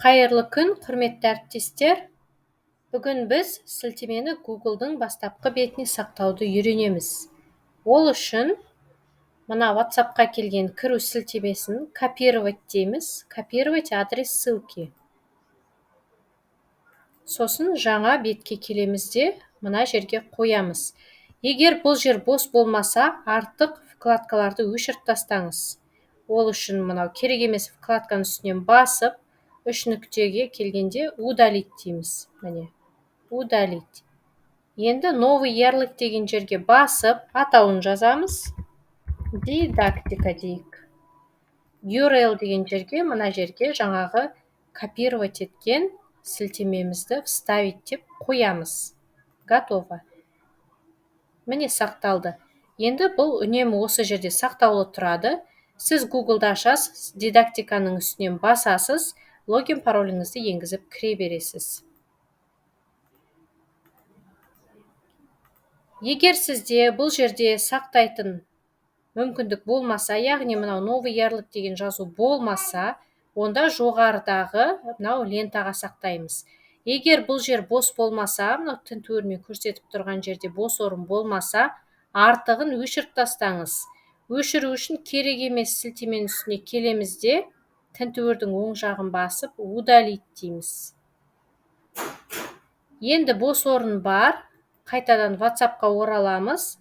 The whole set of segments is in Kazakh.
Қайырлы күн, құрметті әріптестер! Бүгін біз сілтемені Google'дың бастапқы бетіне сақтауды үйренеміз. Ол үшін мына WhatsAppқа келген кіру сілтемесін копировать дейміз, копировать адрес ссылки. Сосын жаңа бетке келеміз де, мына жерге қоямыз. Егер бұл жер бос болмаса, артық вкладкаларды өшіріп тастаңыз. Ол үшін мынау керек емес вкладканың үстінен басып, үш нүктеге келгенде удалить дейміз. Міне, удалить. Енді новый ярлык деген жерге басып, атауын жазамыз. Дидактика дейік. URL деген жерге, мына жерге жаңағы копировать еткен сілтемемізді вставить деп қоямыз. Готово. Міне, сақталды. Енді бұл үнемі осы жерде сақтаулы тұрады. Сіз Google'да ашасыз, дидактиканың үстінен басасыз, логин пароліңізді енгізіп кіре бересіз. Егер сізде бұл жерде сақтайтын мүмкіндік болмаса, яғни мынау новый ярлык деген жазу болмаса, онда жоғарыдағы мынау лентаға сақтаймыз. Егер бұл жер бос болмаса, мынау тінтуірмен көрсетіп тұрған жерде бос орын болмаса, артығын өшіріп тастаңыз. Өшіру үшін керек емес сілтеменің үстіне келеміз де, тінтуірдің оң жағын басып, удалить дейміз. Енді бос орын бар. Қайтадан WhatsAppқа ораламыз.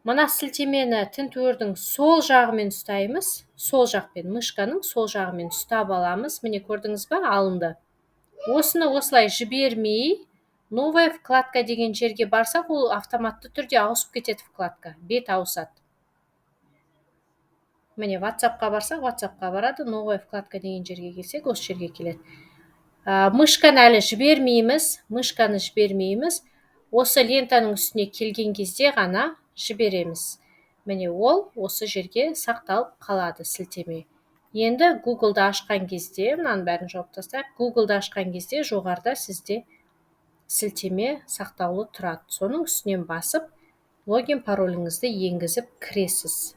Мына сілтемені тінтуірдің сол жағымен ұстаймыз. Сол жақпен, мышканың сол жағымен ұстап аламыз. Міне, көрдіңіз ба, алынды. Осыны осылай жібермей, новая вкладка деген жерге барсақ, ол автоматты түрде ауысып кетеді вкладка, бет ауысады. Міне, WhatsAppқа барсақ, WhatsAppқа барады, новая вкладка деген жерге келсек, осы жерге келеді. Мышканы әлі жібермейміз, мышканы жібермейміз. Осы лентаның үстіне келген кезде ғана жібереміз. Міне, ол осы жерге сақталып қалады сілтеме. Енді Google'да ашқан кезде, мынаның бәрін жауып тастайық, Google'да ашқан кезде жоғарыда сізде сілтеме сақтаулы тұрады. Соның үстінен басып, логин пароліңізді енгізіп кіресіз.